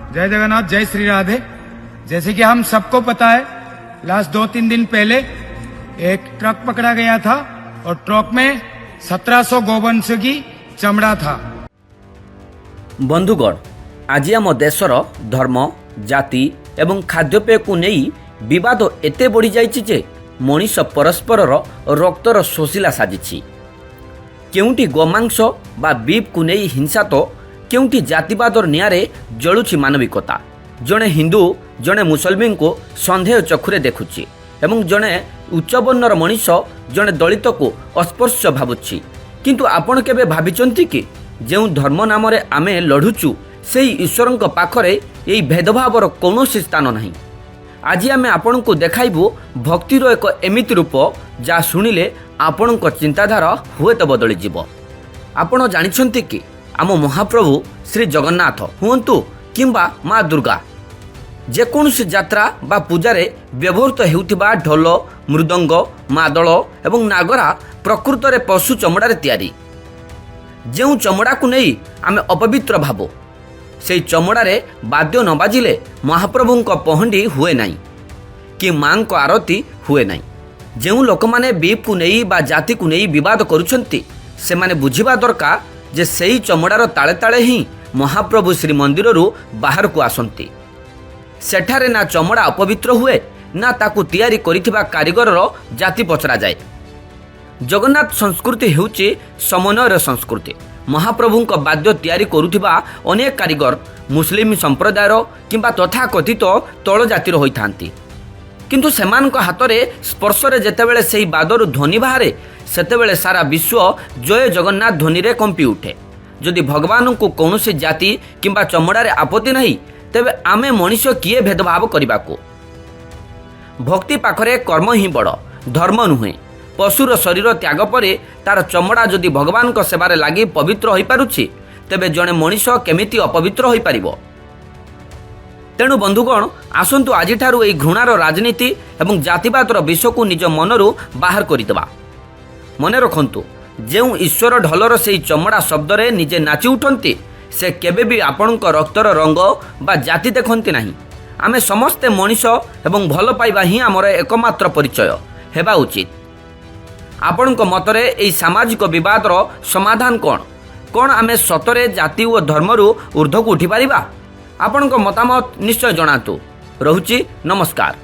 जय जगन्नाथ, जय श्री राधे। जैसे कि हम सबको पता है, लास्ट 2-3 दिन पहले एक ट्रक पकड़ा गया था और ट्रक में 1700 गोवंश की चमड़ा था। ବନ୍ଧୁଗଣ, ଆଜି ଆମ ଦେଶର ଧର୍ମ, ଜାତି ଏବଂ ଖାଦ୍ୟପେୟକୁ ନେଇ ବିବାଦ ଏତେ ବଢ଼ିଯାଇଛି ଯେ ମଣିଷ ପରସ୍ପରର ରକ୍ତର ଶୋଷିଲା ସାଜିଛି। କେଉଁଠି ଗୋମାଂସ ବା ବିଫ୍କୁ ନେଇ ହିଂସା ତ କେଉଁଠି ଜାତିବାଦର ନିଆଁରେ ଜଳୁଛି ମାନବିକତା। ଜଣେ ହିନ୍ଦୁ ଜଣେ ମୁସଲମିନଙ୍କୁ ସନ୍ଦେହ ଚକ୍ଷୁରେ ଦେଖୁଛି ଏବଂ ଜଣେ ଉଚ୍ଚବର୍ଣ୍ଣର ମଣିଷ ଜଣେ ଦଳିତକୁ ଅସ୍ପୃଶ୍ୟ ଭାବୁଛି। କିନ୍ତୁ ଆପଣ କେବେ ଭାବିଛନ୍ତି କି, ଯେଉଁ ଧର୍ମ ନାମରେ ଆମେ ଲଢ଼ୁଛୁ, ସେହି ଈଶ୍ୱରଙ୍କ ପାଖରେ ଏହି ଭେଦଭାବର କୌଣସି ସ୍ଥାନ ନାହିଁ? ଆଜି ଆମେ ଆପଣଙ୍କୁ ଦେଖାଇବୁ ଭକ୍ତିର ଏକ ଏମିତି ରୂପ, ଯାହା ଶୁଣିଲେ ଆପଣଙ୍କ ଚିନ୍ତାଧାରା ହୁଏତ ବଦଳିଯିବ। ଆପଣ ଜାଣିଛନ୍ତି କି, ଆମ ମହାପ୍ରଭୁ ଶ୍ରୀ ଜଗନ୍ନାଥ ହୁଅନ୍ତୁ କିମ୍ବା ମା ଦୁର୍ଗା, ଯେକୌଣସି ଯାତ୍ରା ବା ପୂଜାରେ ବ୍ୟବହୃତ ହେଉଥିବା ଢୋଲ, ମୃଦଙ୍ଗ, ମାଦଳ ଏବଂ ନାଗରା ପ୍ରକୃତରେ ପଶୁ ଚମଡ଼ାରେ ତିଆରି। ଯେଉଁ ଚମଡ଼ାକୁ ନେଇ ଆମେ ଅପବିତ୍ର ଭାବୁ, ସେହି ଚମଡ଼ାରେ ବାଦ୍ୟ ନ ବାଜିଲେ ମହାପ୍ରଭୁଙ୍କ ପହଣ୍ଡି ହୁଏ ନାହିଁ କି ମାଙ୍କ ଆରତି ହୁଏ ନାହିଁ। ଯେଉଁ ଲୋକମାନେ ବିଫ୍କୁ ନେଇ ବା ଜାତିକୁ ନେଇ ବିବାଦ କରୁଛନ୍ତି, ସେମାନେ ବୁଝିବା ଦରକାର ଯେ ସେହି ଚମଡ଼ାର ତାଳେ ତାଳେ ହିଁ ମହାପ୍ରଭୁ ଶ୍ରୀମନ୍ଦିରରୁ ବାହାରକୁ ଆସନ୍ତି। ସେଠାରେ ନା ଚମଡ଼ା ଅପବିତ୍ର ହୁଏ, ନା ତାକୁ ତିଆରି କରିଥିବା କାରିଗରର ଜାତି ପଚରାଯାଏ। ଜଗନ୍ନାଥ ସଂସ୍କୃତି ହେଉଛି ସମନ୍ୱୟର ସଂସ୍କୃତି। ମହାପ୍ରଭୁଙ୍କ ବାଦ୍ୟ ତିଆରି କରୁଥିବା ଅନେକ କାରିଗର ମୁସଲିମ ସମ୍ପ୍ରଦାୟର କିମ୍ବା ତଥାକଥିତ ତଳ ଜାତିର ହୋଇଥାନ୍ତି। କିନ୍ତୁ ସେମାନଙ୍କ ହାତରେ ସ୍ପର୍ଶରେ ଯେତେବେଳେ ସେହି ବାଦରୁ ଧ୍ୱନି ବାହାରେ, ସେତେବେଳେ ସାରା ବିଶ୍ୱ ଜୟ ଜଗନ୍ନାଥ ଧ୍ୱନିରେ କମ୍ପି ଉଠେ। ଯଦି ଭଗବାନଙ୍କୁ କୌଣସି ଜାତି କିମ୍ବା ଚମଡ଼ାରେ ଆପତ୍ତି ନାହିଁ, ତେବେ ଆମେ ମଣିଷ କିଏ ଭେଦଭାବ କରିବାକୁ? ଭକ୍ତି ପାଖରେ କର୍ମ ହିଁ ବଡ଼, ଧର୍ମ ନୁହେଁ। ପଶୁର ଶରୀର ତ୍ୟାଗ ପରେ ତାର ଚମଡ଼ା ଯଦି ଭଗବାନଙ୍କ ସେବାରେ ଲାଗି ପବିତ୍ର ହୋଇପାରୁଛି, ତେବେ ଜଣେ ମଣିଷ କେମିତି ଅପବିତ୍ର ହୋଇପାରିବ? ତେଣୁ ବନ୍ଧୁଗଣ, ଆସନ୍ତୁ ଆଜିଠାରୁ ଏହି ଘୃଣାର ରାଜନୀତି ଏବଂ ଜାତିବାଦର ବିଷକୁ ନିଜ ମନରୁ ବାହାର କରିଦେବା। ମନେ ରଖନ୍ତୁ, ଯେଉଁ ଈଶ୍ୱର ଢୋଲର ସେହି ଚମଡ଼ା ଶବ୍ଦରେ ନିଜେ ନାଚି ଉଠନ୍ତି, ସେ କେବେ ବି ଆପଣଙ୍କ ରକ୍ତର ରଙ୍ଗ ବା ଜାତି ଦେଖନ୍ତି ନାହିଁ। ଆମେ ସମସ୍ତେ ମଣିଷ ଏବଂ ଭଲ ପାଇବା ହିଁ ଆମର ଏକମାତ୍ର ପରିଚୟ ହେବା ଉଚିତ। ଆପଣଙ୍କ ମତରେ ଏହି ସାମାଜିକ ବିବାଦର ସମାଧାନ କ'ଣ? କ'ଣ ଆମେ ସତରେ ଜାତି ଓ ଧର୍ମରୁ ଉର୍ଦ୍ଧ୍ୱକୁ ଉଠିପାରିବା? ଆପଣଙ୍କ ମତାମତ ନିଶ୍ଚୟ ଜଣାନ୍ତୁ। ରହୁଛି, ନମସ୍କାର।